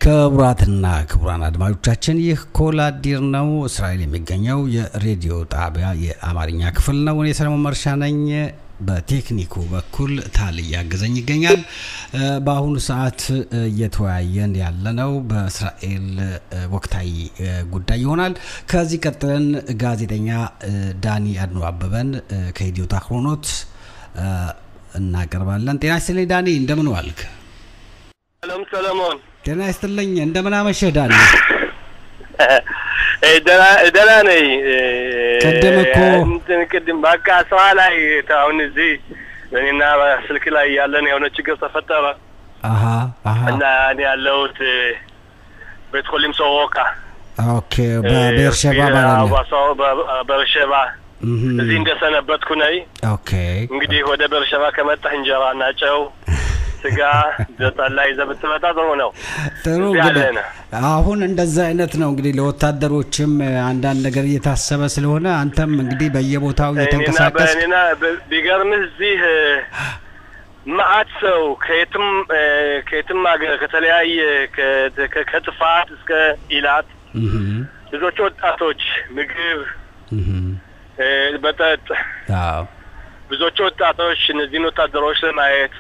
ክቡራትና ክቡራን አድማጮቻችን ይህ ኮላዲር ነው። እስራኤል የሚገኘው የሬዲዮ ጣቢያ የአማርኛ ክፍል ነው። እኔ ሰለሞን መርሻ ነኝ። በቴክኒኩ በኩል ታል እያገዘኝ ይገኛል። በአሁኑ ሰዓት እየተወያየን ያለነው በእስራኤል ወቅታዊ ጉዳይ ይሆናል። ከዚህ ቀጥለን ጋዜጠኛ ዳኒ አድኖ አበበን ከኢትዮ ታክሮኖት እናቀርባለን። ጤና ይስጥልኝ ዳኒ፣ እንደምን ዋልክ? ሰላም ሰለሞን። ጤና ይስጥልኝ። እንደምን አመሸህ ዳኒ? ደህና ነኝ። ቅድም እኮ እንትን ቅድም በቃ ስራ ላይ አሁን እዚህ እኔና ስልክ ላይ ያለን የሆነ ችግር ተፈጠረ አሃ አሃ እና እኔ ያለሁት ቤት חולים ሶሮካ። Okay፣ በቤርሸባ ማለት ነው። በቤርሸባ እዚህ እንደሰነበትኩ ነኝ። Okay፣ እንግዲህ ወደ ቤርሸባ ከመጣህ እንጀራ እና ጨው ስጋ ጠላ ይዘህ ብትመጣ ጥሩ ነው። ጥሩ እንግዲህ አሁን እንደዛ አይነት ነው እንግዲህ ለወታደሮችም አንዳንድ ነገር እየታሰበ ስለሆነ አንተም እንግዲህ በየቦታው እየተንቀሳቀስ እኔና ቢገርምህ እዚህ መዓት ሰው ከየትም ከየትም ሀገር ከተለያየ ከጥፋት እስከ ኢላት ልጆች፣ ወጣቶች ምግብ መጠጥ፣ ብዙዎቹ ወጣቶች እነዚህን ወታደሮች ለማየት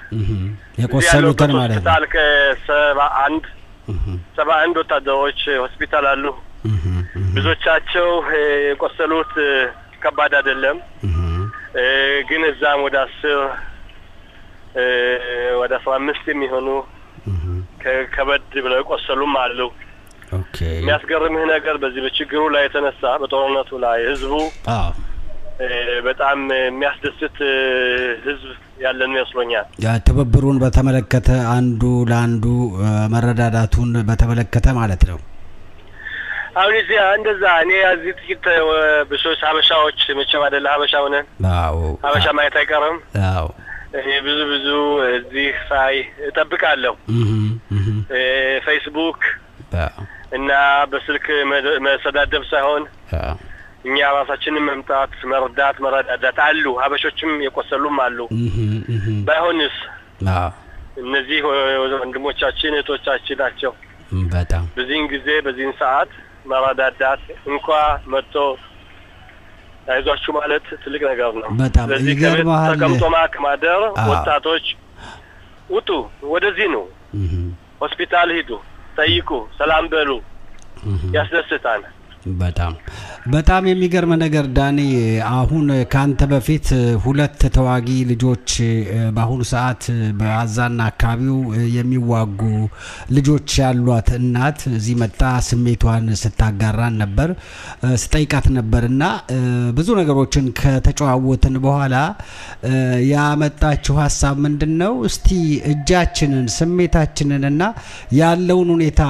የቆሰሉትን ማለት ነው። ሆስፒታል ከ71 ወታደሮች ሆስፒታል አሉ። ብዙዎቻቸው የቆሰሉት ከባድ አይደለም፣ ግን እዛም ወደ 10 ወደ 15 የሚሆኑ ከበድ ብለው የቆሰሉም አሉ። የሚያስገርምህ ነገር በዚህ በችግሩ ላይ የተነሳ በጦርነቱ ላይ ህዝቡ በጣም የሚያስደስት ህዝብ ያለን ይመስሎኛል። ትብብሩን በተመለከተ አንዱ ለአንዱ መረዳዳቱን በተመለከተ ማለት ነው። አሁን እዚህ እንደዛ እኔ እዚህ ጥቂት ብሶች ሀበሻዎች መቼም አይደለ ሀበሻ ሆነን ሀበሻ ማየት አይቀርም። እኔ ብዙ ብዙ እዚህ ሳይ እጠብቃለሁ። ፌስቡክ እና በስልክ መሰዳደብ ሳይሆን እኛ ራሳችንን መምጣት መርዳት መረዳዳት አሉ። ሀበሾችም የቆሰሉም አሉ። ባይሆንስ እነዚህ ወንድሞቻችን እህቶቻችን ናቸው። በጣም በዚህን ጊዜ በዚህን ሰዓት መረዳዳት እንኳ መጥቶ አይዟችሁ ማለት ትልቅ ነገር ነው። በጣም ይገርምሃል። ተቀምጦ ማደር ወጣቶች ውጡ፣ ወደዚህ ነው ሆስፒታል ሂዱ፣ ጠይቁ፣ ሰላም በሉ፣ ያስደስታል። በጣም በጣም የሚገርም ነገር ዳኒ፣ አሁን ካንተ በፊት ሁለት ተዋጊ ልጆች በአሁኑ ሰዓት በአዛና አካባቢው የሚዋጉ ልጆች ያሏት እናት እዚህ መጣ ስሜቷን ስታጋራን ነበር፣ ስጠይቃት ነበርና ብዙ ነገሮችን ከተጨዋወትን በኋላ ያመጣችው ሀሳብ ምንድነው? እስቲ እጃችንን ስሜታችንንና ያለውን ሁኔታ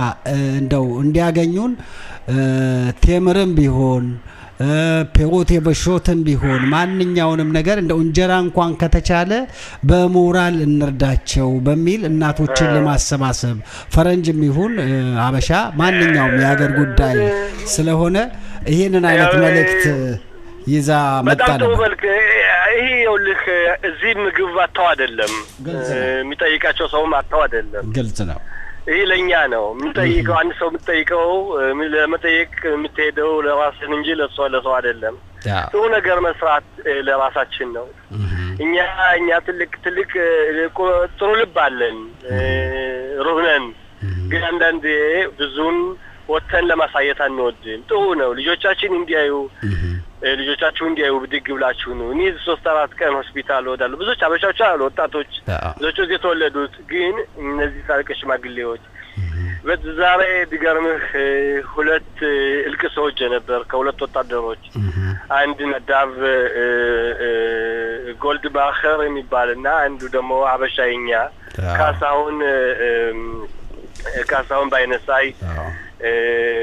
እንደው እንዲያገኙን ቴምርም ቢሆን ፔሮቴ በሾትም ቢሆን ማንኛውንም ነገር እንደው እንጀራ እንኳን ከተቻለ በሞራል እንርዳቸው በሚል እናቶችን ለማሰባሰብ ፈረንጅም ይሁን አበሻ ማንኛውም የሀገር ጉዳይ ስለሆነ ይሄንን አይነት መልእክት ይዛ መጣ ነበር። ይሄ ይኸውልህ እዚህ ምግብ አጥተው አይደለም የሚጠይቃቸው ሰውም አጥተው አይደለም። ግልጽ ነው። ይሄ ለኛ ነው የምንጠይቀው። አንድ ሰው የምትጠይቀው ለመጠየቅ የምትሄደው ለራስህ እንጂ ለሰው አይደለም። ጥሩ ነገር መስራት ለራሳችን ነው። እኛ ትልቅ ትልቅ ጥሩ ልብ አለን፣ ሩህ ነን። ግን አንዳንዴ ብዙን ወጥተን ለማሳየት አንወድም። ጥሩ ነው ልጆቻችን እንዲያዩ ልጆቻችሁ እንዲያዩ ብድግ ብላችሁ ነው። እኔ 3-4 ቀን ሆስፒታል እወዳለሁ። ብዙዎች አበሻዎች አሉ፣ ወጣቶች ብዙዎች እዚህ የተወለዱት ግን እነዚህ ታላቅ ሽማግሌዎች በዛሬ ቢገርምህ ሁለት እልቅ ሰዎች ነበር ከሁለት ወታደሮች አንድ ነዳብ ጎልድባኸር የሚባልና አንዱ ደግሞ አበሻኛ ካሳሁን ባይነሳይ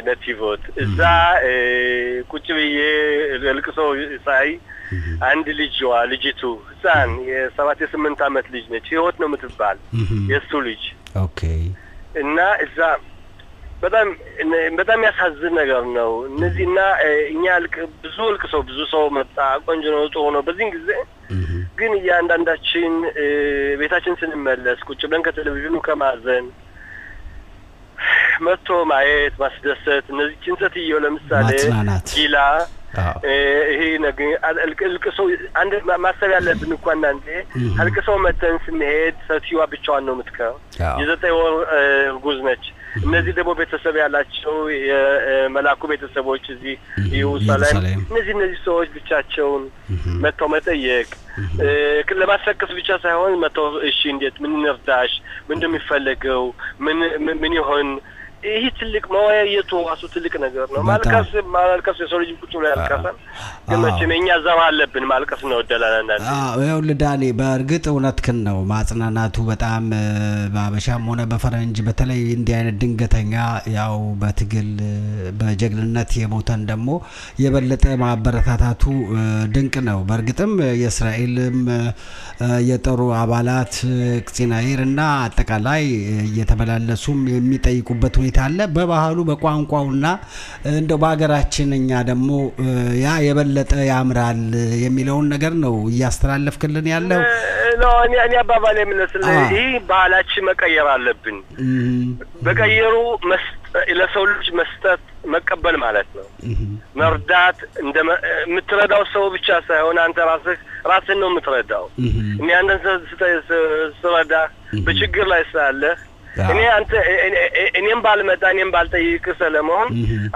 ነቲቮት እዛ ቁጭ ብዬ እልቅሶ ሳይ አንድ ልጅዋ ልጅቱ ህፃን የ7 የ8 አመት ልጅ ነች። ህይወት ነው የምትባል የሱ ልጅ። Okay። እና እዛ በጣም በጣም ያሳዝን ነገር ነው። እነዚህና እኛ ብዙ እልቅሶ ብዙ ሰው መጣ፣ ቆንጆ ነው፣ ጥሩ ነው። በዚህን ጊዜ ግን እያንዳንዳችን ቤታችን ስንመለስ ቁጭ ብለን ከቴሌቪዥኑ ከማዘን መጥቶ ማየት፣ ማስደሰት፣ እነዚህ ጭንጸትየው ለምሳሌ ጊላ ይሄ ነገር እልቅሶ አንድ ማሰብ ያለብን እኮ አንዳንዴ አልቅሰው መተን ስንሄድ ሴትዮዋ ብቻዋን ነው የምትቀረው። የ9 ወር እርጉዝ ነች። እነዚህ ደግሞ ቤተሰብ ያላቸው የመላኩ ቤተሰቦች እዚህ ኢየሩሳሌም፣ እነዚህ ሰዎች ብቻቸውን መጥተው መጠየቅ፣ ለማስለቀስ ብቻ ሳይሆን መጥተው እሺ እንዴት፣ ምን እንርዳሽ፣ ምንድን የሚፈለገው፣ ምን ምን ይሆን፣ ይህ ትልቅ መወያየቱ ራሱ ትልቅ ነገር ነው። ማልቀስ ማልቀስ የሰው ልጅ ቁጭ ብሎ ያልቀሳል፣ ግን መቼም የእኛ ዘር አለብን፣ ማልቀስ እንወዳለን አንዳንዴ። ይኸውልህ ዳኒ፣ በእርግጥ እውነትህን ነው። ማጽናናቱ በጣም በአበሻም ሆነ በፈረንጅ በተለይ እንዲህ አይነት ድንገተኛ ያው በትግል በጀግንነት የሞተን ደግሞ የበለጠ ማበረታታቱ ድንቅ ነው። በእርግጥም የእስራኤልም የጦሩ አባላት קצין እና አጠቃላይ እየተመላለሱም የሚጠይቁበት ሁኔታ አለ። በባህሉ በቋንቋውና እንደው በሀገራችን እኛ ደግሞ ያ የበለጠ ያምራል የሚለውን ነገር ነው እያስተላለፍክልን ያለው። እኔ አባባል የምመስል ይህ ባህላችን መቀየር አለብን። በቀየሩ ለሰው ልጅ መስጠት መቀበል ማለት ነው። መርዳት እንደ የምትረዳው ሰው ብቻ ሳይሆን አንተ ራስህ ራስህን ነው የምትረዳው። እኔ አንተን ስረዳ በችግር ላይ ስላለህ እኔ አንተ እኔም ባልመጣ እኔም ባልጠይቅ ሰለሞን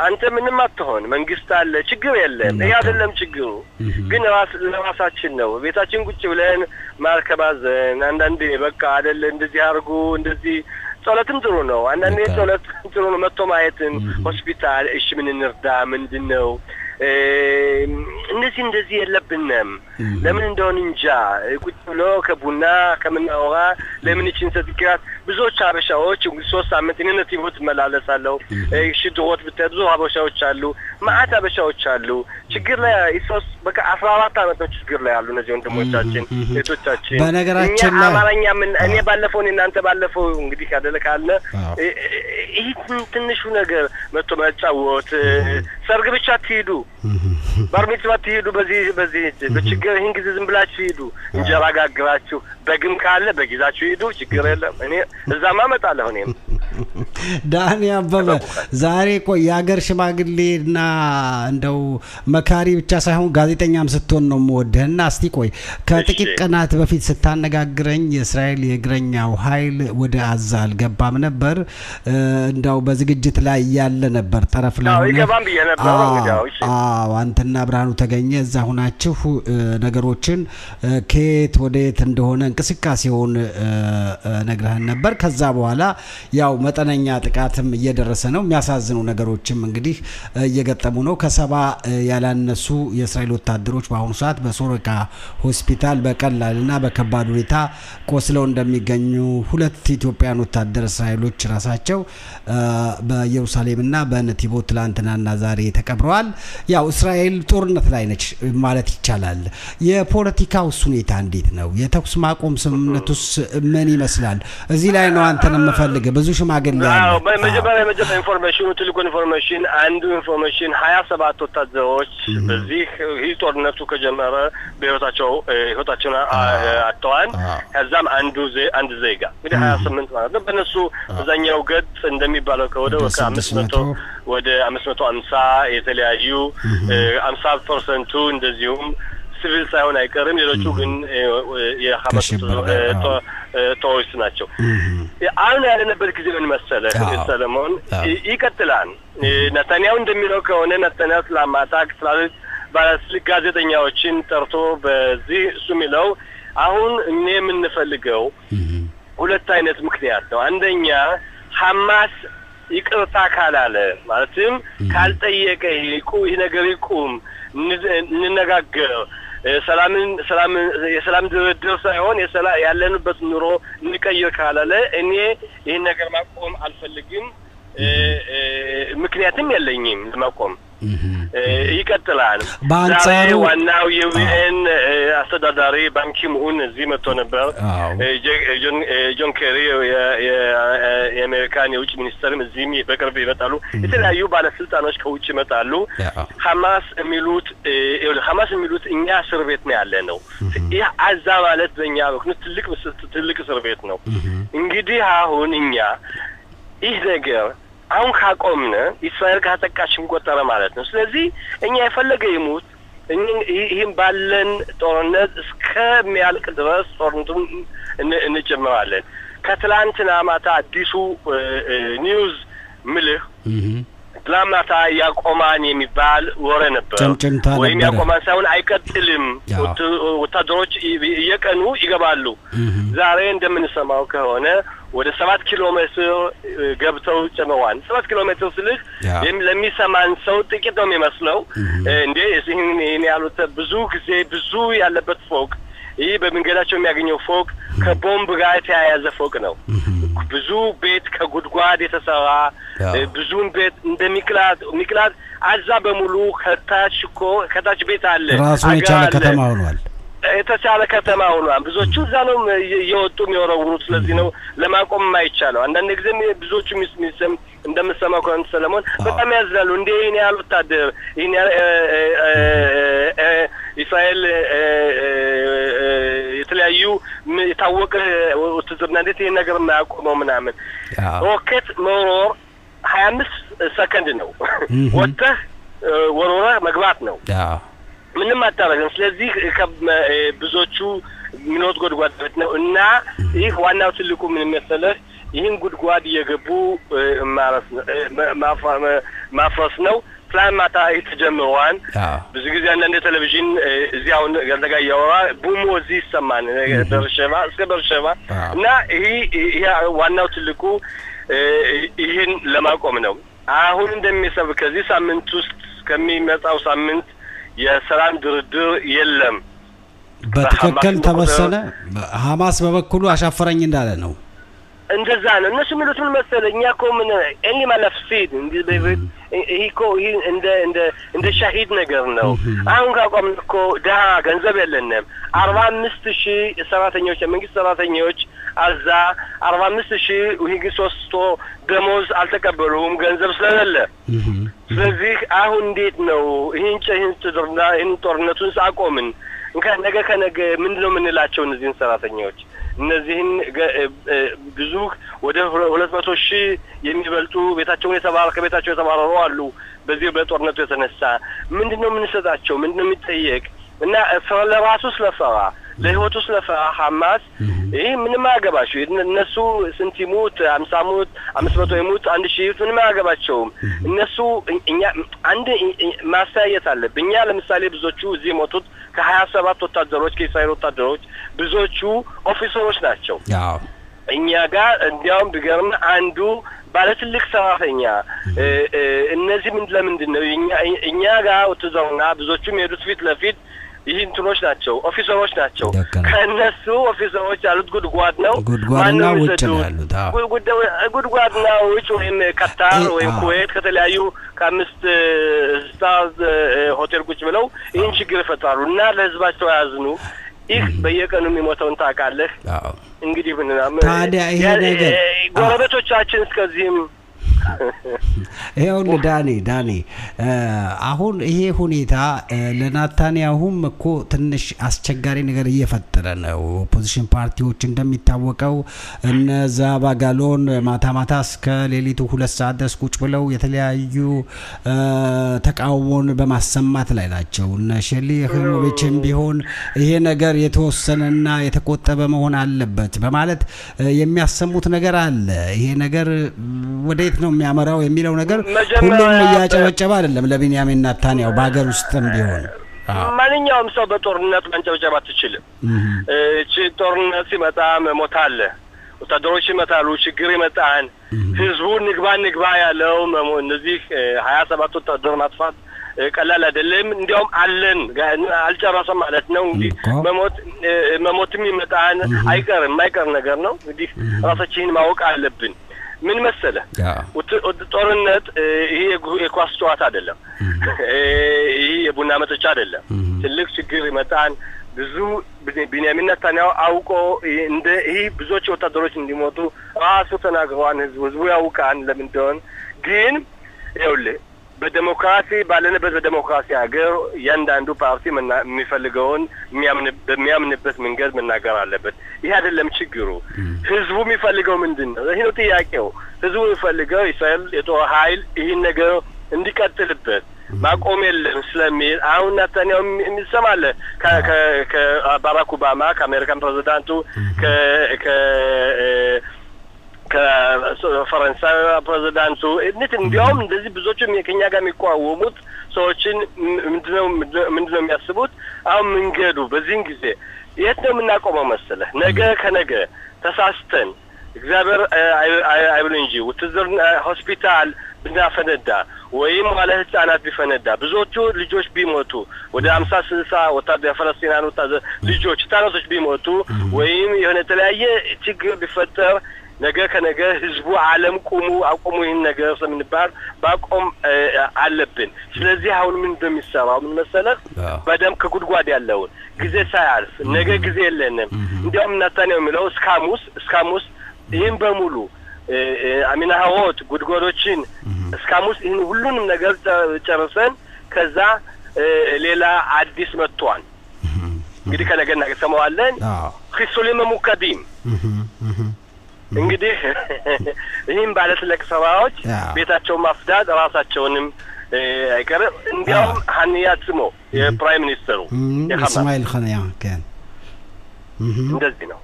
አንተ ምንም አትሆን። መንግስት አለ፣ ችግር የለም። ይሄ አይደለም ችግሩ፣ ግን ራስ ለራሳችን ነው። ቤታችን ቁጭ ብለን ማርከባዘን አንዳንዴ በቃ አይደለ እንደዚህ አድርጉ እንደዚህ፣ ጸሎትም ጥሩ ነው። አንዳንዴ ጸሎት ጥሩ ነው። መጥቶ ማየትን ሆስፒታል፣ እሺ ምን እንርዳ፣ ምንድን ነው፣ እንደዚህ እንደዚህ የለብንም። ለምን እንደሆን እንጃ። ቁጭ ብሎ ከቡና ከምናወራ ለምን ይችን ስትክራት ብዙዎች ሀበሻዎች እንግዲህ 3 ሳምንት እኔ ነቲቮት እመላለሳለሁ። ሽድሮት ብታይ ብዙ ሀበሻዎች አሉ፣ መአት ሀበሻዎች አሉ። ችግር ላይ ሶስት በቃ 14 አመት ነው ችግር ላይ ያሉ እነዚህ ወንድሞቻችን እህቶቻችን። በነገራችን ላይ አማርኛ ምን እኔ ባለፈው እኔ እናንተ ባለፈው እንግዲህ ካደለ ካለ ይህ ትንሹ ነገር መጥቶ መጫወት፣ ሰርግ ብቻ አትሂዱ፣ ባር ሚጽዋ አትሂዱ። በዚህ በችግር ይህን ጊዜ ዝም ብላችሁ ሂዱ። እንጀራ ጋግራችሁ በግም ካለ በጊዛችሁ ሂዱ። ችግር የለም። እኔ እዛማ እመጣለሁ። እኔም ዳኒ አበበ ዛሬ ቆይ የሀገር ሽማግሌና እንደው መካሪ ብቻ ሳይሆን ጋዜጠኛም ስትሆን ነው የምወድህና እስቲ ቆይ ከጥቂት ቀናት በፊት ስታነጋግረኝ የእስራኤል የእግረኛው ኃይል ወደ አዛ አልገባም ነበር። እንደው በዝግጅት ላይ ያለ ነበር ጠረፍ ላይ ሆነ። ይገባም ብዬ ነበር። አዎ፣ አንተና ብርሃኑ ተገኘ እዛ ሆናችሁ ነገሮችን ከየት ወደ የት እንደሆነ እንቅስቃሴውን ነግረህን ነበር። ከዛ በኋላ ያው መጠነኛ ጥቃትም እየደረሰ ነው። የሚያሳዝኑ ነገሮችም እንግዲህ እየገጠሙ ነው። ከ70 ያላነሱ የእስራኤል ወታደሮች በአሁኑ ሰዓት በሶሮካ ሆስፒታል በቀላልና በከባድ ሁኔታ ቆስለው እንደሚገኙ፣ ሁለት ኢትዮጵያን ወታደር እስራኤሎች ራሳቸው በኢየሩሳሌምና በነቲቦት ትላንትናና ዛሬ ተቀብረዋል። ያው እስራኤል ጦርነት ላይ ነች ማለት ይቻላል። የፖለቲካውስ ሁኔታ እንዴት ነው? የተኩስ ማቆም ስምምነቱስ ምን ይመስላል? እዚህ ላይ ነው አንተን የምፈልግ። ብዙ ሽማግሌ አለ። መጀመሪያ የመጀመሪያ information ኑ ትልቁ information አንዱ information 27 ወታደሮች በዚህ ይህ ጦርነቱ ከጀመረ በህይወታቸው ህይወታቸውን አጥተዋል። ከዛም አንድ ዜጋ እንግዲህ 28 ማለት ነው። በእነሱ በዛኛው ገጽ እንደሚባለው ከወደ ከ500 ወደ 550 የተለያዩ 50% ቱ እንደዚሁም ሲቪል ሳይሆን አይቀርም። ሌሎቹ ግን የሐማስ terrorist ናቸው። አሁን ያለንበት ጊዜ ምን መሰለህ ሰለሞን፣ ይቀጥላል። ነታንያሁ እንደሚለው ከሆነ ነታንያሁ ትላንት ትላልቅ ባለስልክ ጋዜጠኛዎችን ጠርቶ በዚህ እሱ የሚለው አሁን እኔ የምንፈልገው ሁለት አይነት ምክንያት ነው። አንደኛ ሐማስ ይቅርታ ካላለ ማለትም ካልጠየቀ ይህ ነገር ይቁም፣ እንነጋገር፣ ሰላምን ሰላምን የሰላም ድርድር ሳይሆን ያለንበት ኑሮ እንቀይር ካላለ እኔ ይህን ነገር ማቆም አልፈልግም፣ ምክንያትም የለኝም ለማቆም፣ ይቀጥላል። በአንጻሩ ዋናው የ UN አስተዳዳሪ ባንኪሙን እዚህ መጥቶ ነበር። ጆን ኬሪ የአሜሪካን የውጭ ሚኒስተርም እዚህም በቅርብ ይመጣሉ። የተለያዩ ባለስልጣኖች ከውጭ ይመጣሉ። ሐማስ የሚሉት እኛ እስር ቤት ነው ያለ ነው። ይህ አዛ ማለት በእኛ በኩል ትልቅ ትልቅ እስር ቤት ነው። እንግዲህ አሁን እኛ ይህ ነገር አሁን ካቆምን እስራኤል ካጠቃችን ቆጠረ ማለት ነው። ስለዚህ እኛ የፈለገ ይሙት ይህም ባለን ጦርነት እስከሚያልቅ ድረስ ጦርነቱን እንጨምራለን። ከትላንትና ማታ አዲሱ news ምልህ ትላንት ማታ ያቆማን የሚባል ወሬ ነበር። ወይም ያቆማን ሳይሆን አይቀጥልም፣ ወታደሮች እየቀኑ ይገባሉ። ዛሬ እንደምንሰማው ከሆነ ወደ 7 ኪሎ ሜትር ገብተው ጨምረዋል። 7 ኪሎ ሜትር ስልህ ለሚሰማን ሰው ጥቂት ነው የሚመስለው። እንዴ ይህን ያሉት ብዙ ጊዜ ብዙ ያለበት ፎቅ ይህ በመንገዳቸው የሚያገኘው ፎቅ ከቦምብ ጋር የተያያዘ ፎቅ ነው። ብዙ ቤት ከጉድጓድ የተሰራ ብዙን ቤት እንደ ሚቅላት አዛ በሙሉ ከታች እኮ ከታች ቤት አለ። ራሱን የቻለ ከተማ ሆኗል። የተቻለ ከተማ ሆኗል። ብዙዎቹ እዛ ነው እየወጡ የሚወረውሩት። ስለዚህ ነው ለማቆም የማይቻለው። አንዳንድ ጊዜ ብዙዎቹ እንደምሰማው ከሆነ ሰለሞን በጣም ያዝናሉ። እንዴ ይሄን ያህል ወታደር ይሄን ያህል እስራኤል የተለያዩ የታወቀ ውትድርና እንዴት ይሄን ነገር የማያቆመው ምናምን። ሮኬት መወርወር 25 ሰከንድ ነው። ወጥተህ ወርውረህ መግባት ነው። ምንም አታደርግም። ስለዚህ ብዙዎቹ የሚኖሩት ጉድጓድ ቤት ነው እና ይህ ዋናው ትልቁ ምን መሰለህ ይህን ጉድጓድ እየገቡ ማፍረስ ነው። ፕላን ማታ ይህ ተጀምሯል። ብዙ ጊዜ አንዳንድ ቴሌቪዥን እዚህ አሁን ጋንተ ጋር እያወራ ቡሙ እዚህ ይሰማል በርሸባ እስከ በርሸባ እና ይህ ዋናው ትልቁ ይህን ለማቆም ነው። አሁን እንደሚሰብ ከዚህ ሳምንት ውስጥ ከሚመጣው ሳምንት የሰላም ድርድር የለም። በትክክል ተወሰነ። ሐማስ በበኩሉ አሻፈረኝ እንዳለ ነው። እንደዛ ነው እነሱ የሚሉት። ምን መሰለህ እኛ እኮ ምን እኔ ማለፍሲድ ይሄ እኮ ይሄ እንደ እንደ እንደ ሻሂድ ነገር ነው። አሁን ካቆምን እኮ ድሀ ገንዘብ የለንም። 45,000 ሰራተኞች የመንግስት ሰራተኞች አዛ 45,000 ይሄ 3 ደሞዝ አልተቀበሉም ገንዘብ ስለሌለ። ስለዚህ አሁን እንዴት ነው ይሄን ይሄን ጦርነቱን አቆምን እንኳን ነገ ከነገ ምንድነው የምንላቸው እነዚህን ሰራተኞች? እነዚህን ብዙ ወደ 200,000 የሚበልጡ ቤታቸውን የተባረከ ቤታቸው የተባረሩ አሉ። በዚህ በጦርነቱ የተነሳ ምንድነው የምንሰጣቸው? ምንድነው የሚጠየቅ? እና ለራሱ ስለፈራ ለህይወቱ ስለፈራ ሐማስ ይሄ ምንም አያገባቸው። እነሱ ስንት ይሙት 50 ሙት 500 ይሙት 1000 ይሙት ምንም አያገባቸውም። እነሱ እኛ አንድ ማስተያየት አለብን። እኛ ለምሳሌ ብዙዎቹ እዚህ የሞቱት ከ27 ወታደሮች ከእስራኤል ወታደሮች ብዙዎቹ officer ኦች ናቸው። እኛ ጋር እንዲያውም ቢገርም አንዱ ባለ ትልቅ ሰራተኛ እነዚህ ምን ለምንድን ነው እኛ ጋር ወትዘውና ብዙዎቹ የሚሄዱት ፊት ለፊት ይህ እንትኖች ናቸው officer ኦች ናቸው። ከነሱ officer ኦች ያሉት ጉድጓድ ነው። ጉድጓድና ውጭ ነው ያሉት። ጉድጓድና ውጭ ወይም ካታር ወይም ኩዌት ከተለያዩ ከ5 star ሆቴል ቁጭ ብለው ይህን ችግር ይፈጥራሉ እና ለህዝባቸው ያዝኑ። ይህ በየቀኑ የሚሞተውን ታውቃለህ። እንግዲህ ምናምን ታዲያ ይሄ ነገር ጎረቤቶቻችን እስከዚህም ይኸውልህ ዳኒ አሁን ይሄ ሁኔታ ለናታንያሁም እኮ ትንሽ አስቸጋሪ ነገር እየፈጠረ ነው። opposition ፓርቲዎች እንደሚታወቀው እነ ዛባ ጋሎን ማታ ማታ እስከ ሌሊቱ 2 ሰዓት ድረስ ቁጭ ብለው የተለያዩ ተቃውሞን በማሰማት ላይ ናቸው። እነ ሼሊ ያሂሞቪችም ቢሆን ይሄ ነገር የተወሰነና የተቆጠበ መሆን አለበት በማለት የሚያሰሙት ነገር አለ። ይሄ ነገር ወዴት ነው የሚያመራው የሚለው ነገር ሁሉም እያጨበጨበ አይደለም ለቢንያሚን ኔታንያሁ በሀገር ውስጥም ቢሆን። ማንኛውም ሰው በጦርነት መንጨብጨብ አትችልም። ጦርነት ሲመጣ መሞት አለ፣ ወታደሮች ይመጣሉ፣ ችግር ይመጣል። ህዝቡ ንግባ ንግባ ያለው እነዚህ 27 ወታደር ማጥፋት ቀላል አይደለም። እንዲያውም አለን አልጨረሰም ማለት ነው። እንግዲህ መሞትም ይመጣል፣ አይቀርም፣ የማይቀር ነገር ነው። እንግዲህ ራሳችንን ማወቅ አለብን። ምን መሰለህ ጦርነት ይሄ የኳስ ጨዋታ አይደለም፣ ይሄ የቡና መጠጫ አይደለም። ትልቅ ችግር ይመጣል። ብዙ ቢንያሚን ኔታንያሁ አውቆ እንደ ይሄ ብዙዎች ወታደሮች እንዲሞቱ ራሱ ተናግረዋል። ህዝቡ ያውቃል ለምን እንደሆነ። ግን ይኸውልህ በዴሞክራሲ ባለንበት በዴሞክራሲ ሀገር እያንዳንዱ ፓርቲ የሚፈልገውን በሚያምንበት መንገድ መናገር አለበት። ይህ አይደለም ችግሩ። ህዝቡ የሚፈልገው ምንድን ነው? ይህ ነው ጥያቄው። ህዝቡ የሚፈልገው እስራኤል የጦር ኃይል ይህን ነገር እንዲቀጥልበት ማቆም የለም ስለሚል አሁን ናታንያሁ የሚሰማለ ከባራክ ኦባማ፣ ከአሜሪካን ፕሬዚዳንቱ፣ ከፈረንሳይ ፕሬዚዳንቱ እንት እንዲያውም እንደዚህ ብዙዎቹ ከኛ ጋር የሚቋወሙት ሰዎችን ምንድነው የሚያስቡት? አሁን መንገዱ በዚህን ጊዜ የት ነው የምናቆመው መሰለህ? ነገ ከነገ ተሳስተን፣ እግዚአብሔር አይብል እንጂ፣ ውትድርና ሆስፒታል ብናፈነዳ ወይም ዋለ ህጻናት ቢፈነዳ፣ ብዙዎቹ ልጆች ቢሞቱ፣ ወደ 50 60 ወታደር የፈለስቲናን ወታደር ልጆች ህጻናቶች ቢሞቱ ወይም የሆነ የተለያየ ችግር ቢፈጠር ነገ ከነገ ህዝቡ ዓለም ቁሙ አቁሙ ይህን ነገር ስለምንባል ባቆም አለብን። ስለዚህ አሁን ምን እንደሚሰራው ምን መሰለህ? በደም ከጉድጓድ ያለውን ጊዜ ሳያልፍ፣ ነገ ጊዜ የለንም። እንዲያውም ናታንያሁ የሚለው እስከ ሐሙስ ይህን በሙሉ המנהרות ጉድጓዶችን እስከ ሐሙስ ይህን ሁሉንም ነገር ጨርሰን ከዛ ሌላ አዲስ መጥቷል። እንግዲህ ከነገ እናሰማዋለን። חיסולים ממוקדים። እንግዲህ ይህም ባለ ትልቅ ስራዎች ቤታቸውን ማፍዳት ራሳቸውንም አይቀርም። እንዲያውም ሀኒያ ስሞ የ prime minister ኡ እስማኤል ሀኒያ כן። እንደዚህ ነው።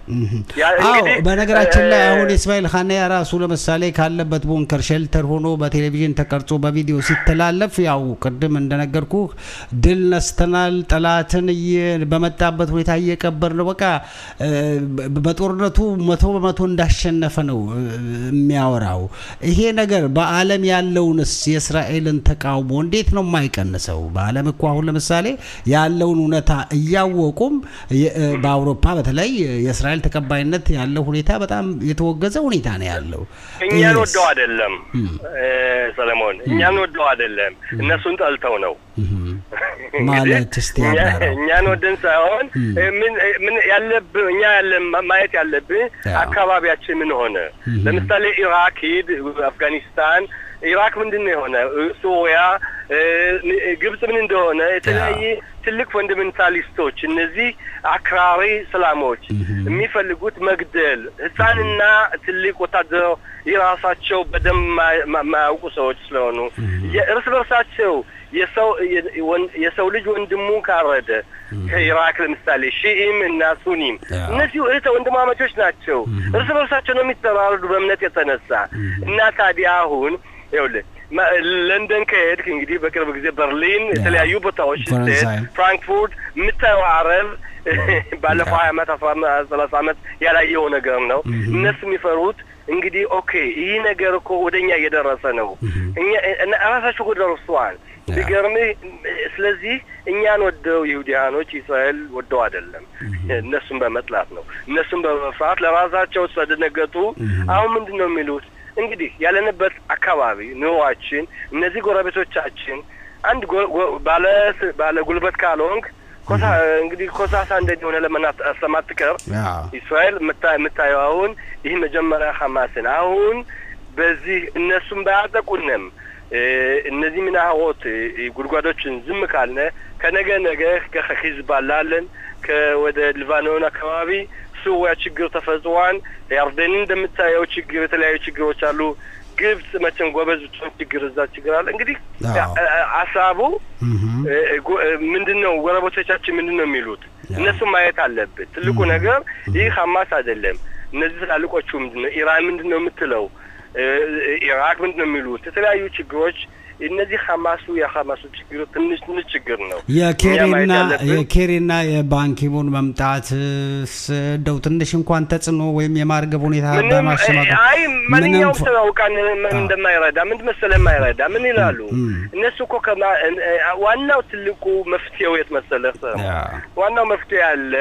አዎ፣ በነገራችን ላይ አሁን እስማኤል ሀኒያ ራሱ ለምሳሌ ካለበት bunker shelter ሆኖ በቴሌቪዥን ተቀርጾ በቪዲዮ ሲተላለፍ ያው ቅድም እንደነገርኩ ድል ነስተናል፣ ጠላትን በመጣበት ሁኔታ እየቀበር ነው፣ በቃ በጦርነቱ 100% እንዳሸነፈ ነው የሚያወራው። ይሄ ነገር በዓለም ያለውንስ የእስራኤልን ተቃውሞ እንዴት ነው የማይቀንሰው? በዓለም እኮ አሁን ለምሳሌ ያለውን እውነታ እያወቁም በአውሮፓ በተለይ የእስራኤል ተቀባይነት ያለው ሁኔታ በጣም የተወገዘ ሁኔታ ነው ያለው። እኛን ወደው አይደለም ሰለሞን፣ እኛን ወደው አይደለም፣ እነሱን ጠልተው ነው። ማለት እስቲ አብራራው። እኛን ወደን ሳይሆን ምን ምን ያለብን እኛ ያለን ማየት ያለብን አካባቢያችን ምን ሆነ። ለምሳሌ ኢራክ ሂድ፣ አፍጋኒስታን፣ ኢራክ ምንድን ነው የሆነ፣ ሱሪያ፣ ግብጽ ምን እንደሆነ፣ የተለያየ ትልቅ fundamentalist ኦች፣ እነዚህ አክራሪ እስላሞች የሚፈልጉት መግደል፣ ህፃንና ትልቅ ወታደር የራሳቸው በደንብ የማያውቁ ሰዎች ስለሆኑ እርስ በርሳቸው የሰው ልጅ ወንድሙ ካረደ፣ ከኢራክ ለምሳሌ ሺኢም እና ሱኒም እነዚህ እህተ ወንድማማቾች ናቸው። እርስ በርሳቸው ነው የሚተራረዱ በእምነት የተነሳ። እና ታዲያ አሁን ይኸውልህ ለንደን ከሄድክ፣ እንግዲህ በቅርብ ጊዜ በርሊን፣ የተለያዩ ቦታዎች ስትሄድ፣ ፍራንክፉርት የምታየው አረብ ባለፈው 20 ዓመት 30 ዓመት ያላየው ነገር ነው። እነሱ የሚፈሩት እንግዲህ okay ይህ ነገር እኮ ወደ እኛ እየደረሰ ነው። እኛ ራሳቸው እኮ ደርሰዋል። ቢገርምህ። ስለዚህ እኛን ወደው ይሁዲያኖች እስራኤል ወደው አይደለም፣ እነሱን በመጥላት ነው። እነሱን በመፍራት ለራሳቸው ስለደነገጡ አሁን ምንድን ነው የሚሉት? እንግዲህ ያለንበት አካባቢ ኑሯችን እነዚህ ጎረቤቶቻችን አንድ ባለ ጉልበት ካልሆንክ ኮሳ እንግዲህ ኮሳሳ እንደሆነ ለመና ስለማትቀር እስራኤል የምታየው አሁን ይህ መጀመሪያ ሐማስን አሁን በዚህ እነሱም ባያጠቁንም እነዚህ מנהרות ጉድጓዶችን ዝም ካልነ ከነገ ነገ ከሂዝባላ አለን፣ ወደ ሊባኖን አካባቢ ሱሪያ ችግር ተፈጥሯል። ያርደን እንደምታየው ችግር የተለያዩ ችግሮች አሉ። ግብጽ መቼም ጎበዝ ብትሆን ችግር እዛ ችግር አለ። እንግዲህ ሀሳቡ ምንድን ነው? ጎረቤቶቻችን ምንድን ነው የሚሉት? እነሱም ማየት አለብን። ትልቁ ነገር ይህ ሀማስ አይደለም። እነዚህ ትላልቆቹ ምንድን ነው? ኢራን ምንድን ነው የምትለው? ኢራክ ምንድን ነው የሚሉት? የተለያዩ ችግሮች እነዚህ የሀማሱ ችግር ትንሽ ትንሽ ችግር ነው። የኬሪና የባንኪሙን መምጣት እንደው ትንሽ እንኳን ተጽዕኖ ወይም የማርገብ ሁኔታ በማሸማቀቅ አይ፣ ማንኛውም ሰው ያውቃል እንደማይረዳ። ምን መሰለህ የማይረዳ ምን ይላሉ እነሱ እኮ ዋናው ትልቁ መፍትሄው የት መሰለህ? ዋናው መፍትሄ ያለ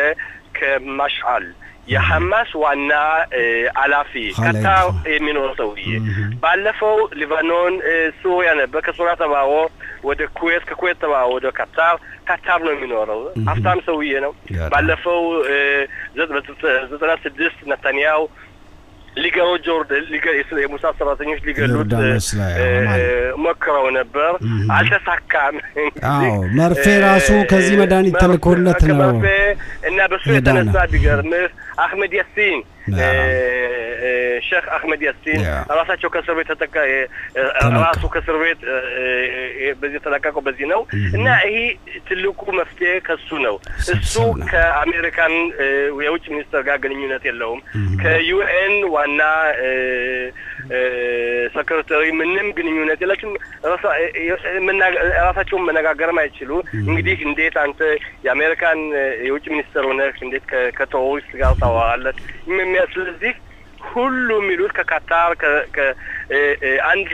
ከማሽዓል የሐማስ ዋና ኃላፊ ካታር የሚኖር ሰውዬ ባለፈው ሊባኖን፣ ሱሪያ ነበር። ከሱሪያ ተባሮ ወደ ኩዌት፣ ከኩዌት ተባሮ ወደ ካታር፣ ካታር ነው የሚኖረው። ሀብታም ሰውዬ ነው። ባለፈው 96 ነታንያው ሊገሩ ጆርድ የሙሳድ ሰራተኞች ሊገሉት ሞክረው ነበር፣ አልተሳካም። አዎ፣ መርፌ ራሱ ከዚህ መድኃኒት ተልኮለት ነው። እና በሱ የተነሳ ቢገርምህ አህመድ ያሲን፣ ሼክ አህመድ ያሲን ራሳቸው ከእስር ቤት ተጠቃ፣ ራሱ ከእስር ቤት በዚህ የተለቀቀው በዚህ ነው። እና ይሄ ትልቁ መፍትሄ ከሱ ነው። እሱ ከአሜሪካን የውጭ ሚኒስትር ጋር ግንኙነት የለውም። ከ UN ዋና secretary ምንም ግንኙነት የላቸውም። ራሳቸውን መነጋገርም አይችሉ። እንግዲህ እንዴት አንተ የአሜሪካን የውጭ ሚኒስትር ሆነህ እንዴት ከ terrorist ጋር ታወራለህ? ስለዚህ ሁሉ የሚሉት ከካታር አንድ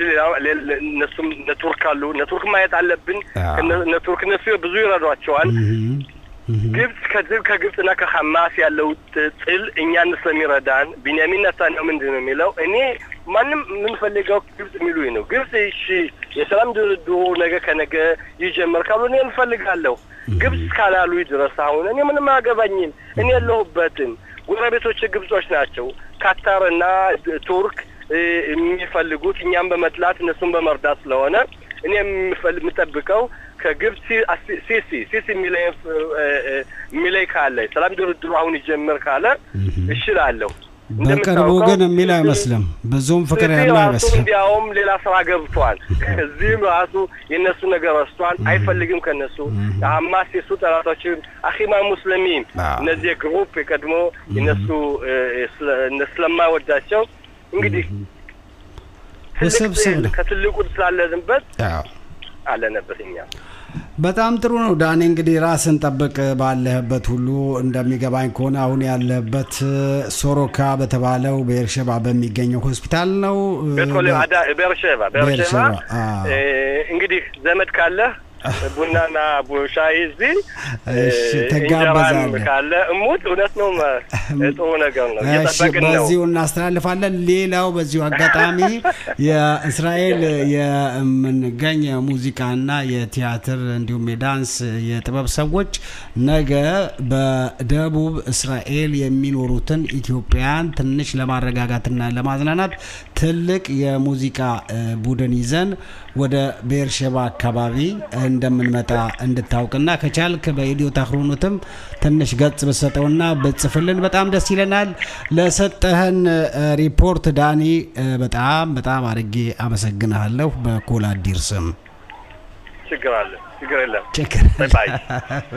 እነሱም እነ ቱርክ አሉ። እነ ቱርክ ማየት አለብን። እነ ቱርክ እነሱ ብዙ ይረዷቸዋል። ግብጽ ከግብጽና ከሐማስ ያለው ጥል እኛን ስለሚረዳን ቢንያሚን ኔታንያሁ ምንድን ነው የሚለው? እኔ ማንም የምንፈልገው ግብጽ የሚሉኝ ነው። ግብጽ እሺ የሰላም ድርድሩ ነገ ከነገ ይጀመር ካሉ እኔ እንፈልጋለሁ። ግብጽ ካላሉ ድረስ አሁን እኔ ምንም አያገባኝም። እኔ የለሁበትም። ጎረቤቶች ግብጾች ናቸው። ካታርና ቱርክ የሚፈልጉት እኛም በመጥላት እነሱን በመርዳት ስለሆነ እኔ የምጠብቀው ከግብጽ ሲሲ የሚለኝ ካለ፣ ሰላም ድርድሩ አሁን ይጀምር ካለ እሽላለሁ። በቅርቡ ግን የሚል አይመስልም። ብዙም ፍቅር ያለው አይመስልም። እንዲያውም ሌላ ስራ ገብቷል። እዚህም ራሱ የእነሱ ነገር ረስቷል። አይፈልግም ከነሱ። ሀማስ የሱ ጠላቶች አኺማ ሙስሊሚን እነዚህ group የቀድሞ የነሱ ስለማይወዳቸው እንግዲህ ውስብስብ ነው። ከትልቁ ስላለንበት አለንበት እኛ። በጣም ጥሩ ነው ዳኔ። እንግዲህ ራስን ጠብቅ ባለህበት ሁሉ። እንደሚገባኝ ከሆነ አሁን ያለህበት ሶሮካ በተባለው ቤርሸባ በሚገኘው ሆስፒታል ነው። ቤርሸባ፣ ቤርሸባ። እንግዲህ ዘመድ ካለህ ቡናና ሻይ እዚህ ትጋበዛለህ። ካለ እሙት እውነት ነው፣ ጥሩ ነገር ነው። እየጠበቅን ነው። በዚሁ እናስተላልፋለን። ሌላው በዚሁ አጋጣሚ የእስራኤል የምንገኝ የሙዚቃና የቲያትር እንዲሁም የዳንስ የጥበብ ሰዎች ነገ በደቡብ እስራኤል የሚኖሩትን ኢትዮጵያን ትንሽ ለማረጋጋትና ለማዝናናት ትልቅ የሙዚቃ ቡድን ይዘን ወደ ቤርሸባ አካባቢ እንደምንመጣ እንድታውቅና ከቻልክ በኢትዮ ታክሮኖትም ትንሽ ገጽ ብትሰጠውና ብትጽፍልን በጣም ደስ ይለናል። ለሰጠህን ሪፖርት ዳኒ በጣም በጣም አድርጌ አመሰግንሃለሁ በኮላዲር ስም። ችግር አለ? ችግር የለም። Bye።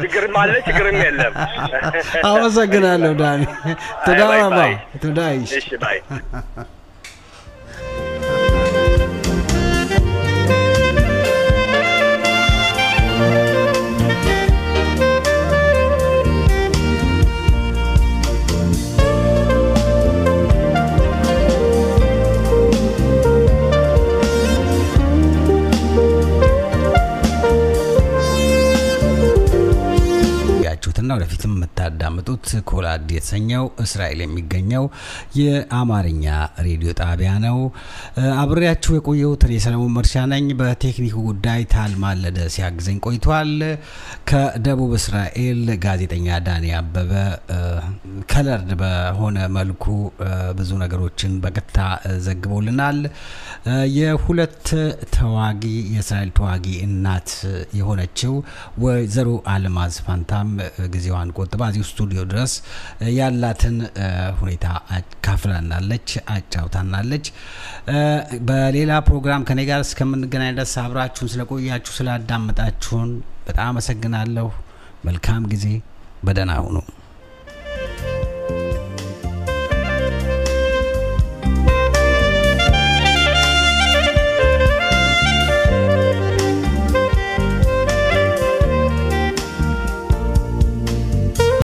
ችግርም አለ ችግርም የለም። አመሰግናለሁ ዳኒ። תודה רבה። תודה እሺ bye። ያችሁትና ወደፊትም የምታዳምጡት ኮላድ የተሰኘው እስራኤል የሚገኘው የአማርኛ ሬዲዮ ጣቢያ ነው። አብሬያችሁ የቆየሁት እኔ ሰለሞን መርሻ ነኝ። በቴክኒኩ ጉዳይ ታልማለደ ሲያግዘኝ ቆይቷል። ከደቡብ እስራኤል ጋዜጠኛ ዳኒ አበበ colored በሆነ መልኩ ብዙ ነገሮችን በቀጥታ ዘግቦልናል። የሁለት ተዋጊ የእስራኤል ተዋጊ እናት የሆነችው ወይዘሮ አልማዝ ፋንታም ጊዜዋን ቆጥባ እዚሁ ስቱዲዮ ድረስ ያላትን ሁኔታ አካፍላናለች፣ አጫውታናለች። በሌላ ፕሮግራም ከኔ ጋር እስከምንገናኝ ድረስ አብራችሁን ስለቆያችሁ ስላዳመጣችሁን በጣም አመሰግናለሁ። መልካም ጊዜ። በደህና ሁኑ።